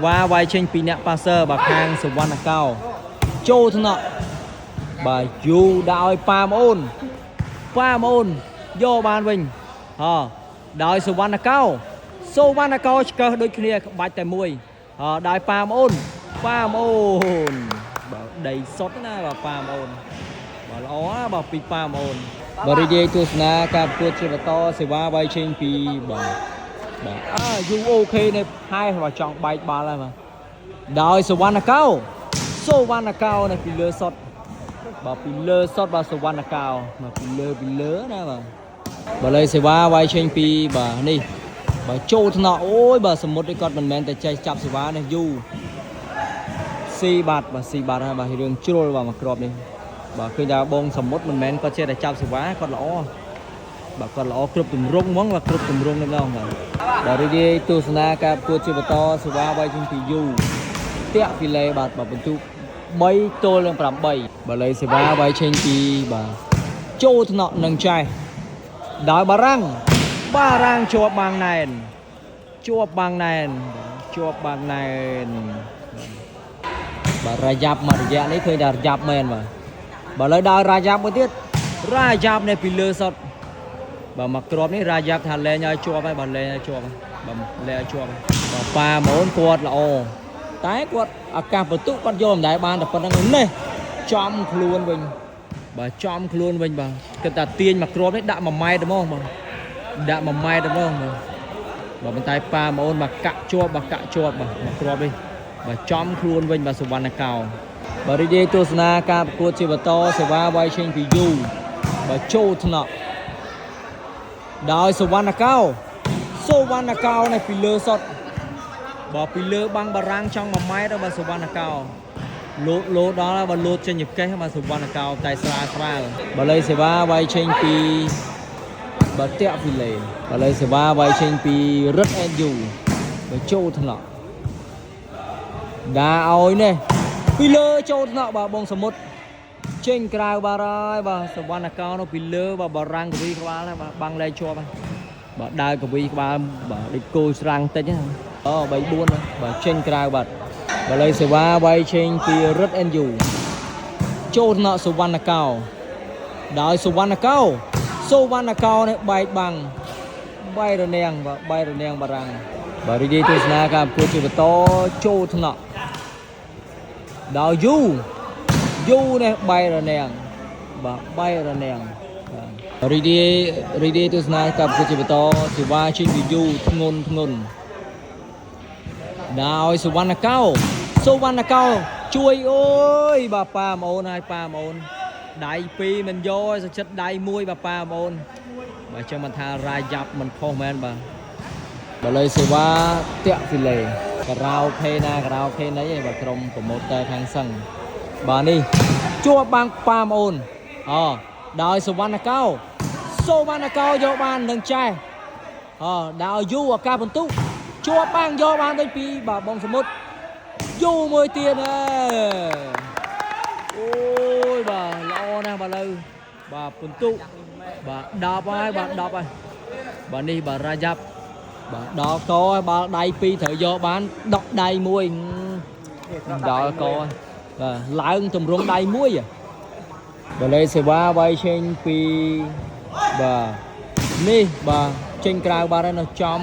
វ៉ាវាយចេញពីអ្នកប៉ាសឺបាទខាងសវណ្ណកោចូលថ្នាក់បាទយូដាក់ឲ្យប៉ាមអូនប៉ាមអូនយកបានវិញហ៎ដោយសវណ្ណកោសវណ្ណកោឆ្កឹះដូចគ្នាក្បាច់តែមួយហ៎ដោយប៉ាមអូនប៉ាមអូនបាទដីសុតណាបាទប៉ាមអូនបាទល្អណាបាទពីប៉ាមអូនបាទរីករាយទស្សនាការប្រកួតជាបន្តសេវាវាយចេញពីបាទ បាទអើយូអូខេនៅផែបាទចង់បែកបាល់ហើយបាទដោយសវណ្ណកោសវណ្ណកោនៅពីលើសុតបាទពីលើសុតបាទសវណ្ណកោបាទពីលើពីលើណាបាទបាទលើសេវាវាយចេញពីបាទនេះបាទចូលថ្នាក់អូយបាទសមុទ្រនេះគាត់មិនមែនតែចេះចាប់សេវានេះយូស៊ីបាត់បាទស៊ីបាត់ហើយបាទរឿងជ្រុលបាទមកគ្រាប់នេះបាទឃើញថាបងសមុទ្រមិនមែនគាត់ចេះតែចាប់សេវាគាត់ល្អបាទគាត់ល្អគ្រប់ទម្រង់ហ្មងបាទគ្រប់ទម្រង់នេះម្ដងបាទ បាទរីករាយទស្សនាការប្រកួតជាបន្តសេវាវាយជិះពីយូតាក់ហ្វីឡេបាទបាទបន្ទុក3ទល់នឹង8បាទលេសេវាវាយចេញពីបាទចូលថ្នាក់នឹងចែះដោយបារាំងបារាំងជាប់បាងណែនជាប់បាងណែនបាទជាប់បាងណែនបាទរយ៉ាប់មករយៈនេះឃើញថារយ៉ាប់មែនបាទបាទលើដោយរាយ៉ាប់មួយទៀតរាយ៉ាប់នេះពីលើសុត បាទមកគ្រាប់នេះរាយ៉ាប់ថាលែងឲ្យជាប់ហើយបាទលែងឲ្យជាប់ហើយបាទលែងឲ្យជាប់ហើយបាទប៉ាម៉ូនគាត់ល្អតែគាត់ឱកាសបន្ទុកគាត់យកមិនដែលបានតែប៉ុណ្្នឹងនេះចំខ្លួនវិញបាទចំខ្លួនវិញបាទគិតថាទាញមកគ្រាប់នេះដាក់1ម៉ែត្រហ្មងបាទដាក់1ម៉ែត្រហ្មងបាទបាទប៉ុន្តែប៉ាម៉ូនបាទកាក់ជាប់បាទកាក់ជាប់បាទមកគ្រាប់នេះបាទចំខ្លួនវិញបាទសវណ្ណកោបាទរីករាយទស្សនាការប្រកួតជាបន្តសេវាវាយចេញពីយូបាទចូលថ្នាក់ ដោយសវណ្ណកោសវណ្ណកោនេះពីលើសុតបើពីលើបាំងបារាំងចង់1ម៉ែត្របាទសវណ្ណកោលោតលោតដល់ហើយបើលោតចេញចកេះបាទសវណ្ណកោតែស្រាលស្រាលបើលេសេវាវាយចេញពីបើតាក់ហ្វីឡេបើលេសេវាវាយចេញពីរិតអេនយូបើចូលថ្នាក់ដាឲ្យនេះពីលើចូលថ្នាក់បាទបងសមុទ្រចេញក្រៅបាទហើយបាទសវណ្ណកោនោះពីលើបាទបារាំងកវីក្បាលហើយបាទបាំងលែងជាប់ហើយ បាទដើរកវីក្បាលបាទដូចគោស្រាំងតិចហ្នឹងអូ3 4ណាបាទចេញក្រៅបាទបាទលេសេវាវាយចេញពីរិទ្ធអេនយូចូលថ្នាក់សវណ្ណកោដោយសវណ្ណកោសវណ្ណកោនេះបែកបាំងបែករនាងបាទបែករនាងបារាំងបាទរីករាយទស្សនាការប្រកួតជាបន្តចូលថ្នាក់ដោយយូយូនេះបែករនាងបាទបែករនាងបាទ រីឌីរីឌីទស្សនាការប្រកួតជាបន្តសេវាចេញពីយូធ្ងន់ធ្ងន់ដោយសុវណ្ណកោសុវណ្ណកោជួយអូយបាទប៉ាប្អូនហើយប៉ាប្អូនដៃពីរមិនយកឲ្យសចិត្តដៃមួយបាទប៉ាប្អូនបាទចឹងមិនថារាយ៉ាប់មិនខុសមែនបាទបាទលើសេវាតាក់ហ្វីឡេការ៉ាអូខេណាការ៉ាអូខេណីឯងបាទក្រុមប្រម៉ូទ័រខាងសឹងបាទនេះជួបបាំងប៉ាប្អូនអូដោយសុវណ្ណកោ សូវណ្ណកោយកបាននឹងចេះអដល់យូរឱកាសបន្ទុកជាប់បាំងយកបានដូចពីបាទបងសមុទ្រយូរមួយទៀតអើអូយបាទល្អណាស់បាទលើបាទបន្ទុកបាទ10ហើយបាទ10ហើយបាទនេះបាទរាយ៉ាប់បាទដល់កហើយបាល់ដៃពីរត្រូវយកបានដកដៃមួយដល់កហើយបាទឡើងទម្រង់ដៃមួយបាទលេសេវាវាយចេញពី បាទនេះបាទចេញក្រៅបាទហើយនៅចំ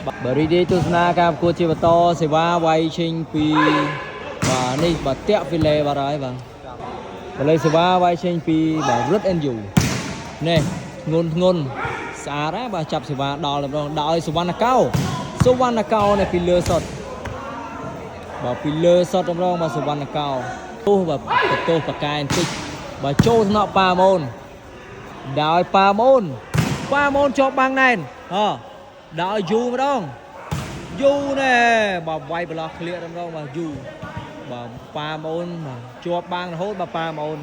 បាទរីឌីទស្សនាការប្រកួតជាបន្តសេវាវាយចេញពីបាទនេះបាទតាក់ហ្វីឡេបាទហើយបាទបាទលេសេវាវាយចេញពីបាទរិតអេនយូនេះធ្ងន់ធ្ងន់ស្អាតណាស់បាទចាប់សេវាដល់តែម្ដងដោយសុវណ្ណកោសុវណ្ណកោនេះពីលើសុតបាទពីលើសុតតែម្ដងបាទសុវណ្ណកោទោះបាទបន្ទោសបកែបន្តិចបាទចូលថ្នាក់ប៉ាម៉ូន ដោយប៉ាម៉ូនប៉ាម៉ូនជាប់បាំងណែនហ៎ដោយយូម្ដងយូណែបាទវាយប្រឡោះក្លៀកម្ដងបាទយូបាទប៉ាម៉ូនបាទជាប់បាំងរហូតបាទប៉ាម៉ូន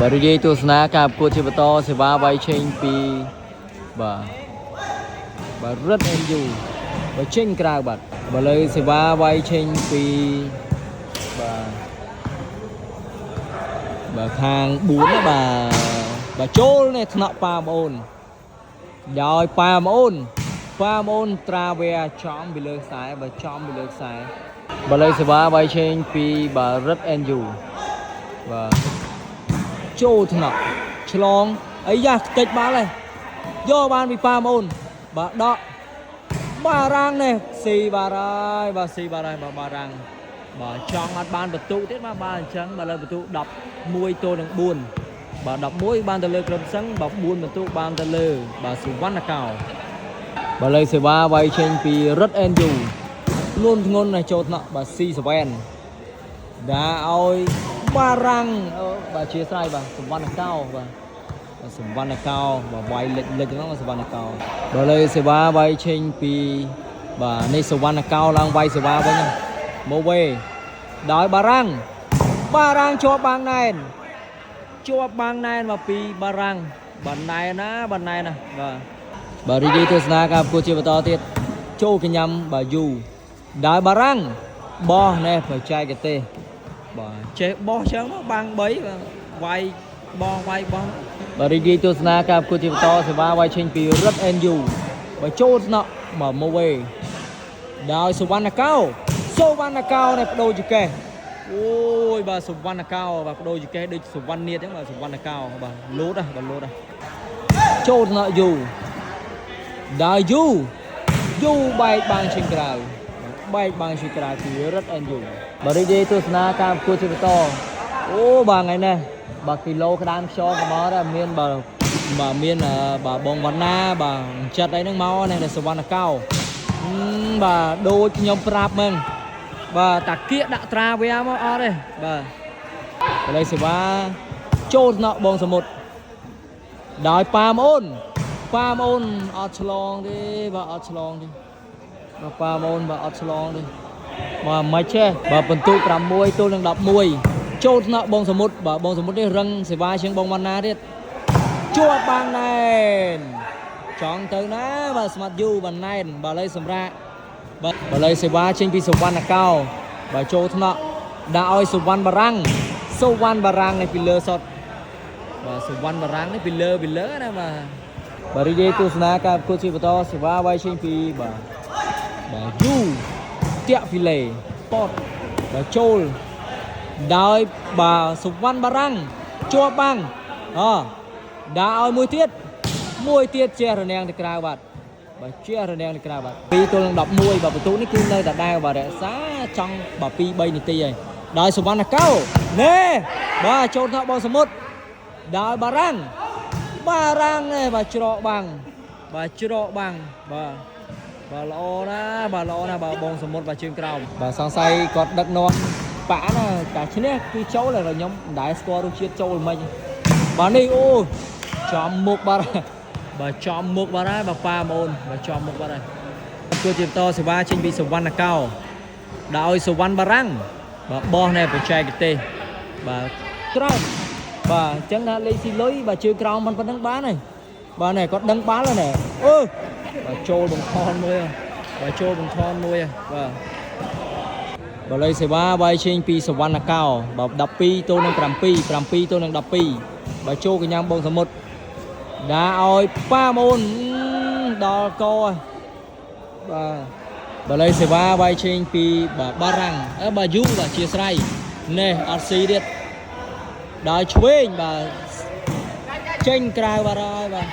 បាទរីករាយទស្សនាការប្រកួតជាបន្តសេវាវាយឆេងពីបាទបាទរិទ្ធអេនយូបាទចេញក្រៅបាទបាទលើសេវាវាយឆេងពីបាទបាទខាង4ណាបាទបាទចូលនេះថ្នាក់ប៉ាប្អូនដោយប៉ាប្អូនប៉ាប្អូនត្រាវែចំពីលើខ្សែបាទចំពីលើខ្សែ បាឡៃសេវាវាយឆេងពីបារិតអេនយូបាទចូលថ្នាក់ឆ្លងអីយ៉ាខ្ទេចបាល់ហើយយកបានពីប៉ាមអូនបាទដកបារាំងនេះស៊ីបារហើយបាទស៊ីបារហើយបាទបារាំងបាទចង់អត់បានបន្ទុកទៀតបាទបាទអញ្ចឹងបាទលើបន្ទុក11ទល់នឹង4បាទ11បានទៅលើក្រុមសឹងបាទ4បន្ទុកបានទៅលើបាទសុវណ្ណកោបាទលើសេវាវាយចេញពីរិតអេនយូ លួនធ្ងន់ណាស់ចូលថ្នាក់បាទស៊ីសវែនដាឲ្យបារាំងអូបាទជាស្រ័យបាទសវណ្ណកោបាទបាទសវណ្ណកោបាទវាយលិចលិចហ្នឹងបាទសវណ្ណកោបើលើសេវាវាយឆេងពីបាទនេះសវណ្ណកោឡើងវាយសេវាវិញហ្នឹងមកវេដោយបារាំងបារាំងជាប់បាងណែនជាប់បាងណែនមកពីបារាំងបាទណែនណាបាទណែនណាបាទបាទរីករាយទស្សនាការប្រកួតជាបន្តទៀតចូលកញ្ញាំបាទយូ ដោយបារាំងបោះណែបច្ចេកទេសបាទចេះបោះចឹងមកបាំង3បាទវាយបោះវាយបោះបាទរីករាយទស្សនាការប្រកួតជាបន្តសេវាវាយឆេងពីរិតអេនយូបើចូលស្នក់មកមកវេដោយសុវណ្ណកោសុវណ្ណកោនេះបដូរចកេះអូយបាទសុវណ្ណកោបាទបដូរចកេះដូចសុវណ្ណនាតចឹងបាទសុវណ្ណកោបាទលូតហ៎បាទលូតហ៎ចូលស្នក់យូដោយយូយូបែកបាំងជើងក្រៅ បែកបាំងជាក្រៅពីរិតអេនយូបើរីករាយទស្សនាការប្រកួតជាបន្តអូបាទថ្ងៃនេះបាទគីឡូក្តានខ្យងក៏មកដែរមានបាទបាទមានបាទបងវណ្ណាបាទចិត្តអីហ្នឹងមកនេះសវណ្ណកោបាទដូចខ្ញុំប្រាប់ហ្នឹងបាទតាគៀកដាក់ត្រាវាមកអត់ទេបាទបល័យសេវាចូលថ្នាក់បងសមុទ្រដោយប៉ាមអូនប៉ាមអូនអត់ឆ្លងទេបាទអត់ឆ្លងទេបាទប៉ាមអូនបាទអត់ឆ្លងទេបាទមិនចេះបាទបន្ទុក6ទល់នឹង11ចូលថ្នាក់បងសមុទ្របាទបងសមុទ្រនេះរឹងសេវាជាងបងវណ្ណាទៀតជាប់បាងណែនចង់ទៅណាបាទស្មាត់យូបាទណែនបាទឥឡូវសម្រាប់បាទឥឡូវសេវាចេញពីសវណ្ណកោបាទចូលថ្នាក់ដាក់ឲ្យសវណ្ណបារាំងសវណ្ណបារាំងនេះពីលើសុតបាទសវណ្ណបារាំងនេះពីលើពីលើណាបាទបាទរីករាយទស្សនាការប្រកួតជាបន្តសេវាវាយចេញពីបាទបាទយូតាក់ហ្វីឡេប៉តបាទចូលដោយបាទសុវណ្ណបារាំងជាប់បាំងអដាក់ឲ្យមួយទៀតមួយទៀតជះរនាំងទៅក្រៅបាទបាទជះរនាំងទៅក្រៅបាទ2ទល់នឹង11បាទបន្ទុកនេះគឺនៅតែដែរបាទរក្សាចង់បាទ2 3នាទីហើយដោយសុវណ្ណកោណែបាទចូលថ្នាក់បងសមុទ្រដោយបារាំងបារាំងនេះបាទច្រកបាំងបាទច្រកបាំងបាទបាទល្អណាស់បាទល្អណាស់បាទបងសមុទ្របាទជើងក្រោមបាទសង្ស័យគាត់ដឹកនាំប៉ាណាតែឈ្នះគឺចូលហើយខ្ញុំមិនដែលស្គាល់រសជាតិចូលមិនបាទនេះអូចំមុខបាទបាទចំមុខបាទហើយបាទប៉ាប្អូនបាទចំមុខបាទហើយគួរជាបន្តសេវាចេញពីសវណ្ណកោដោយសវណ្ណបារាំងបាទបោះនៅបច្ចេកទេសបាទក្រោមបាទអញ្ចឹងថាលេខស៊ីលុយបាទជើងក្រោមមិនប៉ុណ្្នឹងបានហើយបាទនេះគាត់ដឹងបាល់ហើយណែអឺបាទចូលបង្ខនមួយបាទចូលបង្ខនមួយបាទបល័យសេវាវាយជើងពីសវណ្ណកោបាទ12ទល់នឹង7 7ទល់នឹង12បាទចូលកញ្ញាបងសមុទ្រដាក់ឲ្យប៉ាមអូនដល់កបាទបល័យសេវាវាយជើងពីបាទបារាំងអឺបាទយូបាទជាស្រ័យនេះអត់ស៊ីទៀតដល់ឆ្វេងបាទចេញក្រៅបាទហើយបាទ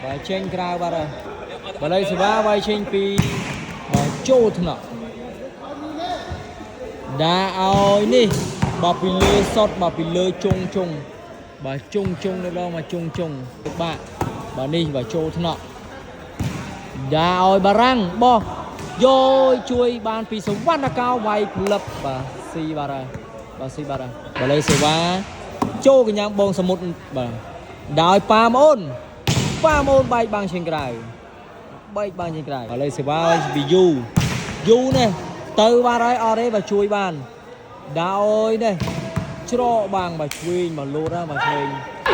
បាទចេញក្រៅបាទហើយបល័យសេវាវាយជើងពីបាទចូលថ្នាក់ដាក់ឲ្យនេះបាទពីលើសុតបាទពីលើជុងជុងបាទជុងជុងនៅដល់មកជុងជុងបាក់បាទនេះបាទចូលថ្នាក់ដាក់ឲ្យបារាំងបោះយកជួយបានពីសវណ្ណកោវាយផ្លឹបបាទស៊ីបាទហើយបាទស៊ីបាទហើយបល័យសេវាចូលកញ្ញាបងសមុទ្របាទដោយប៉ាមអូនប៉ាមអូនបែកបាំងជើងក្រៅបែកបាំងជើងក្រៅបល័យសេវាពីយូយូនេះទៅបាទហើយអត់ទេបាទជួយបានដោយនេះច្រកបាំងបាទឆ្វេងបាទលូតណាបាទឆ្វេង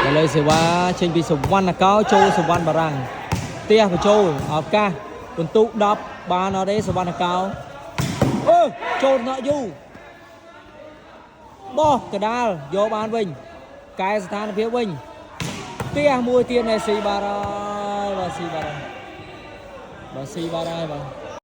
បល័យសេវាចេញពីសវណ្ណកោចូលសវណ្ណបារាំងផ្ទះបញ្ចូលឱកាសពិន្ទុ10បានអត់ទេសវណ្ណកោអឺចូលថ្នាក់យូបោះកដាលយកបានវិញកែស្ថានភាពវិញផ្ទះមួយទៀតនៃស៊ីបារហើយបាទស៊ីបារហើយបាទស៊ីបារហើយបាទ